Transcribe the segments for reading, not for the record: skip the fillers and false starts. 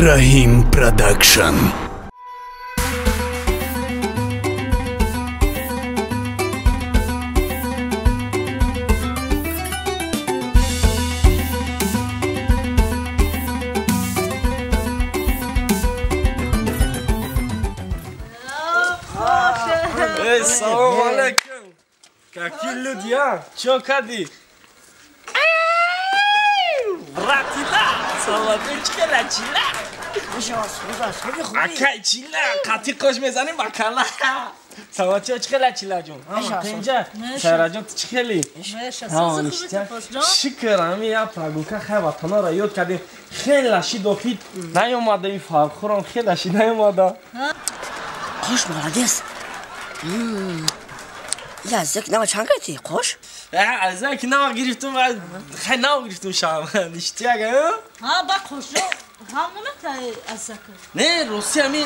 Раҳим Продакшн. Салом алейкум. Какие люди, а? Чё, кади? Братина, салаточка лачила. Акай чила, қати қош мезанем ба кала. Салаточка лачила ҷон. Тинҷа, Сайра ҷон, ту чӣ хели? Шукр, ҳами я прогулка хай ватанаро ёд кардем. Хеле шид охид наёмада ин фархурам, хеле шид наёмада. Қош молодец. Я зек нава чанд гирифтӣ, қош? Зек нава гирифтум, хай нава гирифтум шам. Ништяк, а? Ҳа, ба қошо ҳам наметаи аз зека. Не, рости ҳами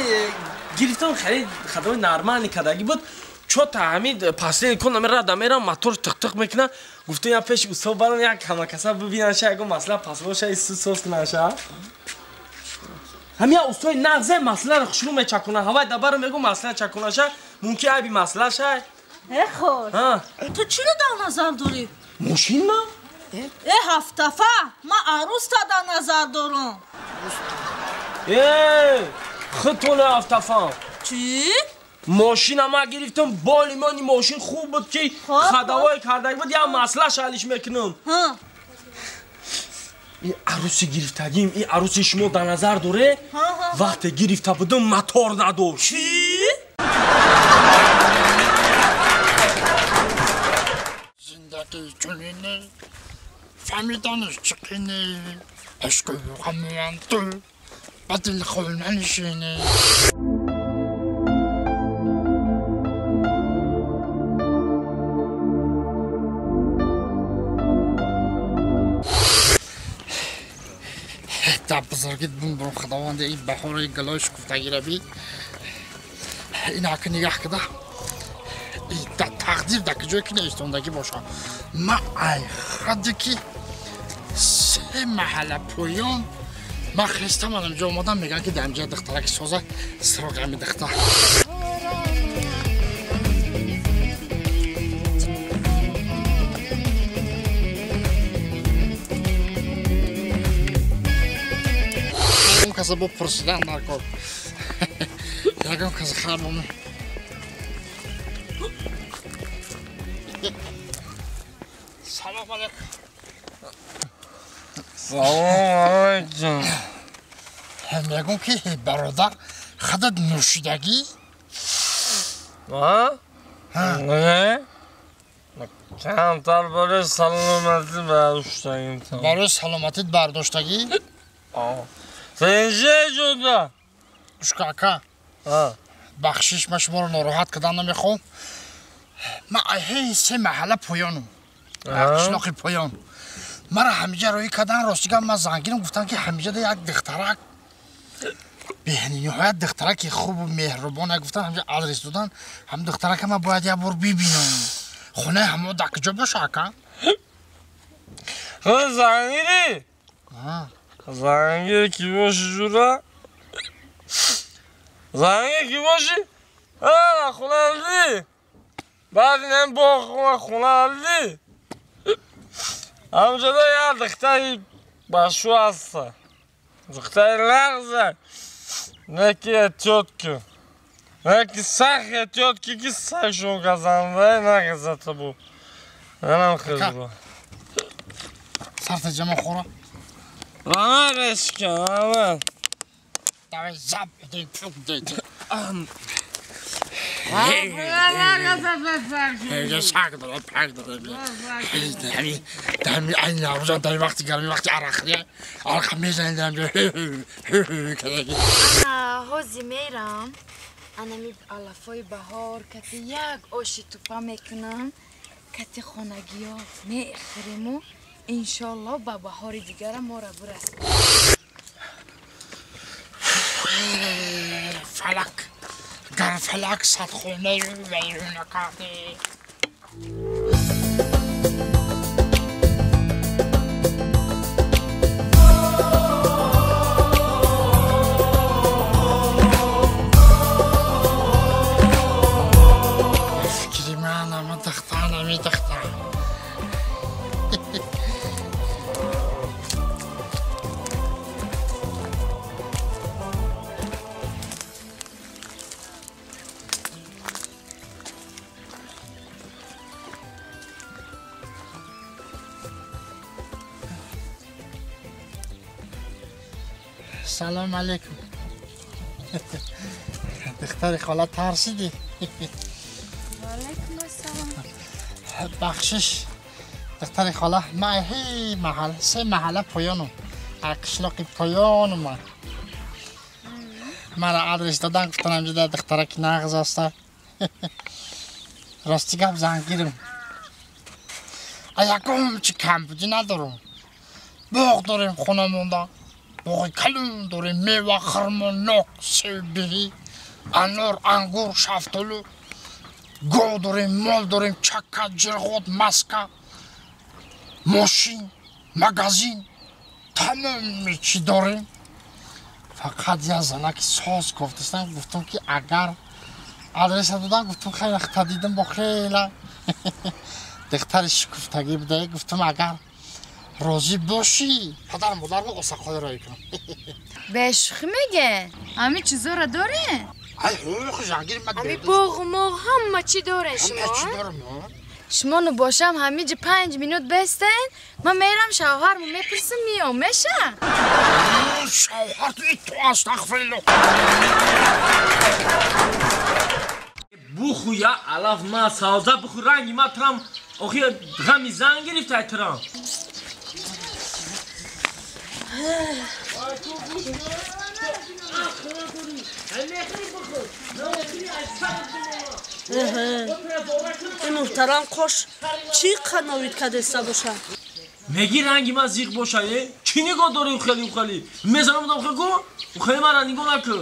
гирифтум, хеле хадои нормални кардагӣ буд. Чо-та ҳами последний кон ами рада мерам, мотор тиқ-тиқ мекунад. Гуфтум я пеши усто барам, як ҳамакаса бибинаша, ягон масъала пас боша, соз кунаша. Ҳами я устои нағзе масъаларо хушрӯ мечакунад. Ҳавай дабаро мегӯ масъала чакунаша, мумкин айби масъала шай. Э, хор. Ту чиро дар назар дорӣ? Мошин ма? Э, ҳафтафа, ман арӯста дар назар дорам. Э, худтон ҳафтафа. Чӣ? Мошина ма гирифтам, боли мани мошин хуб буд ки хадавой кардаг буд, я масъалаш ҳалиш мекунам. Ин арӯси гирифтагим, ин арӯси шумо дар назар доре? Вақте гирифта будам, мотор надошт. Чӣ? Зиндагӣ чунине, фаҳмиданаш чиқине, ишқу ғамуам ту ба дилхона нишине. Дар бузургит бумбурум худованде ин баҳори гулои шукуфтагиро би ин ака нигаҳ кида дар тақдир дар куҷое ки наистондагӣ бошам, ман ай хаде ки се маҳалла поён ман хестам анамҷо омадам, мегӯям ки дар инҷа духтараки соза сироғи ҳами духтар. Каса бо пурсидан дар кор ягон каса хаб оме. Салом алейкум. Салом алейкум. Мегӯм ки бародар, худат нӯшидагӣ? Не? Камтар барои саломатӣ бардоштагим. Барои саломатит бардоштагӣ? Сенже ҷуда. Ушка ака. Бахшиш, ман шуморо нороҳат кардан намехоҳам. Ман ҳей се маҳалла поёнам. Қишлоқи поён. Маро ҳамиҷа роҳӣ кардан, ростига ман зангирам, гуфтам ки ҳамиҷа як духтарак бениҳоят духтараки хубу меҳрубон гуфтан, ҳамиҷа адрес додан, ҳам духтарака ман бояд як бор бибинам. Хонаи ҳамо дар куҷо боша, ака? Худ зангирӣ? Зангир ки боши, ҷура? Зангир ки боши? Ана хона дидӣ? Баъд инам боғ хона дидӣ? Ҳамҷода як духтари башу ҳаста. Духтари лағза. Не ки эҳтиёт кун. Не ки сахт эҳтиёт ки, ки сагшон газанда нагазата бу. Анам хизбу. Сарта ҷама хӯра. Ама решка, ама. Давай зап, пук дейти. Саг дора, пак дора. Дами ай наврӯза, дар вақти гармӣ, вақти арақхӯрӣ, арақа мезанем дар ҳамҷо. Ана ҳози мерам, анами алафои баҳор кати як оши тупа мекунам, кати хонагиё мехӯриму иншолло ба баҳори дигара моро бурас. Фалак, гар фалак садхонаю вайрона карди. Салом алейкум. Духтари хола тарсидӣ? Ваалайкум ассалом. Бахшиш духтари хола, ман ҳей маҳал се маҳалла поёнам, қишлоқи поёнам. Ман мара адрес додан, гуфтан ҳамҷода духтараки нағз аста. Рости гап, зангирам, ягон чи камбудӣ надорам. Боғ дорем, хона монда боғи калон дорем, мева, хурмо, нок, себиҳӣ, анор, ангур, шафтолу. Гов дорем, мол дорем, чака, ҷирғот, маска, мошин, магазин, тамоми чӣ дорем. Фақат як занаки соз гуфтастам. Гуфтам ки агар адреса додам, гуфтам хеле хта дидам, бо хела духтари шукуфтагӣ буда. Гуфтам агар розӣ бошӣ, падару модарро осақои роӣ кунам. Бешӯхӣ меге? Ҳамин чизоро дорем? Ай ҳуқуқи жангир ман. Ҳами боғу моғ ҳама чӣ дорем шумо? Ҳама чӣ дорам. Шумо ну бошам ҳамиҷи 5 минут бестен, ман мерам шавҳарму мепурсим, миём, меша? Шавҳар ту итто, астағфируллоҳ. Буху я алаф ма савза буху, ранги ма трам охи ғами зан гирифтай трам. Ин муҳтарам қош чӣ қановид кадеста боша? Меги ранги ма зиқ боша, е? Чӣ нигоҳ дорӣ ухели ухели? Мезанам дам хегу? Ухели мара нигоҳ накӯ.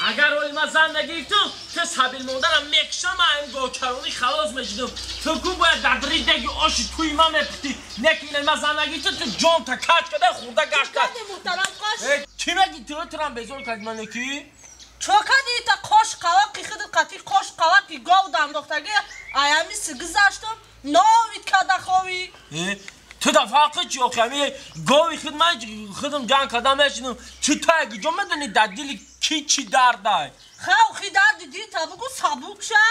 Агар оли ма зан нагирифтум, ту сабил модарам мекшам, ам говчаронӣ халос мешидум. Ту ку бояд дадри деги оши туи ма мепухтӣ. Неки ина ма зан нагирифтум, ту ҷон та кач када хурда гашта. Муҳтарам қош. Чӣ меги ту трам безор кардӣ ман неки? Чо кади та қош қавақи хиди қати қош қавақи гов дандохтаги аями сигизаштум новид када ховӣ. Ту да фарқи чи охи ами гови хид ман хидм ҷанг када мешинам. Чи таги ҷо медони дар дили ки чи дардай? Хавхи дарди дита бугу сабук ша.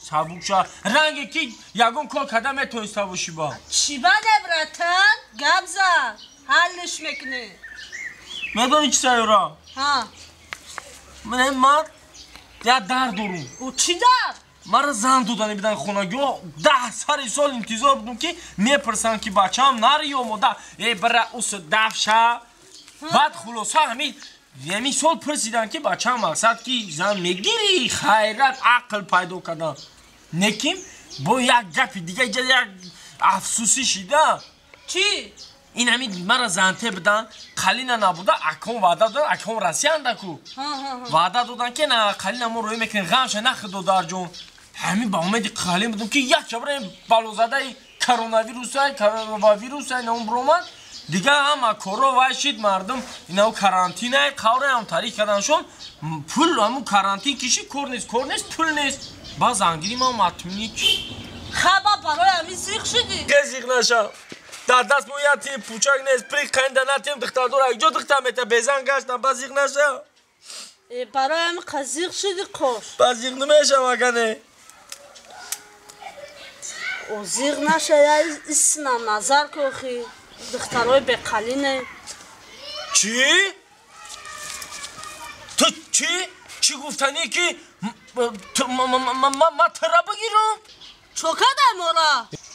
Сабук ша. Ранге ки ягон кор када метониста бошӣ ба. Чӣ ба небратан? Гап зан. Ҳаллиш мекунӣ. Медони чи сайёра? Ҳа. Ман як дард дорум. Ӯ чӣ дард? Мара зан додани бидан хонагиҳо 10 сари сол интизор будум ки мепурсанд ки бачаам нари ё мода э бара ус дафша. Баъд хулоса ҳамин сол пурсиданд ки бачаам мақсад ки зан мегирӣ. Хайрат ақл пайдо кардан неким бо як гапи дига иҷа як афсусӣ шида. Чӣ? Ин ҳамин мара занте бидан қалина набуда, акон ваъда додан, акон россияндаку ваъда додан ки на қалина мо рӯй мекунем, ғамша нахӯ додарҷон. Ҳамин ба умеди қалин будум ки як шабра балозадаи коронавирусай коронавирусай наун биромад, дига ҳама коро вай шид, мардум инау карантинай қавраям тарих карданшон, пул ҳамун карантин киши, кор нест, кор нест, пул нест, ба зангири ман матмник. Хаба барои ҳамин зиқ шидӣ? Ке зиқ нашам? Дар даст мо як тим пучак нест, при қайнда натем, духтардор якҷо духтар мета, безан гаштам, ба зиқ нашам. Барои ҳамин қа зиқ шидӣ қош? Ба зиқ намешам агане. О зиқ наша, я иснам назар кохи духтарои беқалине. Чӣ? Ту чӣ? Чӣ гуфтанӣ ки ма тира бигирам? Чо кадай мора?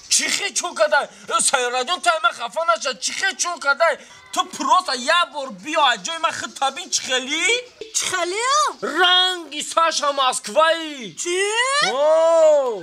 Чӣ хе чо кадай? Сайёраҷон, ту ма хафа наша, чӣ хе чо кадай? Ту просто як бор биё аз ҷои ман худ табин чӣ хелӣ? Чӣ хелиам? Ранги Саша Москваи. Чӣ? О!